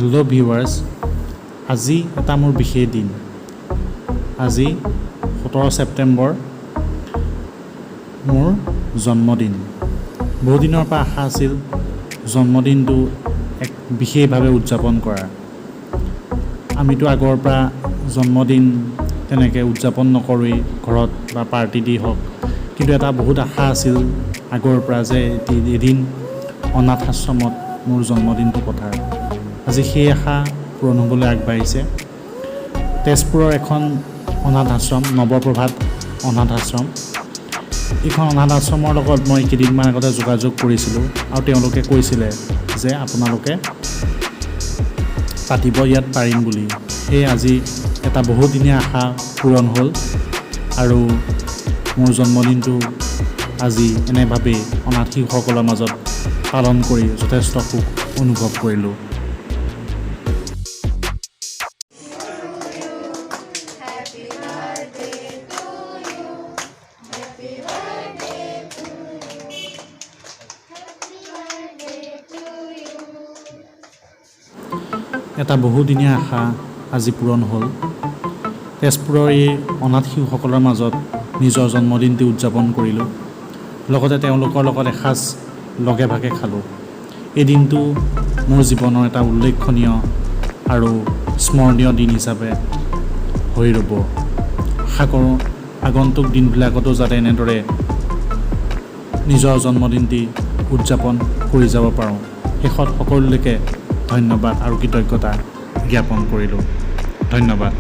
Hello' viewers, আজি এটা মোৰ বিশেষ দিন। আজি 17 ছেপ্টেম্বৰ, মোৰ জন্মদিন। বহুদিনৰ পৰা আশা আছিল জন্মদিনটো এক বিশেষভাৱে উদযাপন কৰাৰ। আমিতো আগৰ পৰা জন্মদিন তেনেকৈ উদযাপন নকৰোঁৱেই, ঘৰত বা পাৰ্টি দি হওক। কিন্তু এটা বহুত আশা আছিল আগৰ পৰা যে এদিন অনাথ আশ্ৰমত মোৰ জন্মদিনটো পতাৰ। আজি সেই আশা পূৰণ হ'বলৈ আগবাঢ়িছে। তেজপুৰৰ এখন অনাথ আশ্ৰম, নৱপ্ৰভাত অনাথ আশ্ৰম। এইখন অনাথ আশ্ৰমৰ লগত মই কেইদিনমান আগতে যোগাযোগ কৰিছিলোঁ আৰু তেওঁলোকে কৈছিলে যে আপোনালোকে পাতিব ইয়াত পাৰিম বুলি। সেয়ে আজি এটা বহুদিনীয়া আশা পূৰণ হ'ল আৰু মোৰ জন্মদিনটো আজি এনেভাৱেই অনাথ শিশুসকলৰ মাজত পালন কৰি যথেষ্ট সুখ অনুভৱ কৰিলোঁ। এটা বহুদিনীয়া আশা আজি পূৰণ হ'ল। তেজপুৰৰ এই অনাথ শিশুসকলৰ মাজত নিজৰ জন্মদিনটি উদযাপন কৰিলোঁ, লগতে তেওঁলোকৰ লগত এসাঁজ লগে ভাগে খালোঁ। এই দিনটো মোৰ জীৱনৰ এটা উল্লেখনীয় আৰু স্মৰণীয় দিন হিচাপে হৈ ৰ'ব। আশা কৰোঁ আগন্তুক দিনবিলাকতো যাতে এনেদৰে নিজৰ জন্মদিনটি উদযাপন কৰি যাব পাৰোঁ। শেষত সকলোলৈকে ধন্যবাদ আৰু কৃতজ্ঞতা জ্ঞাপন কৰিলোঁ। ধন্যবাদ।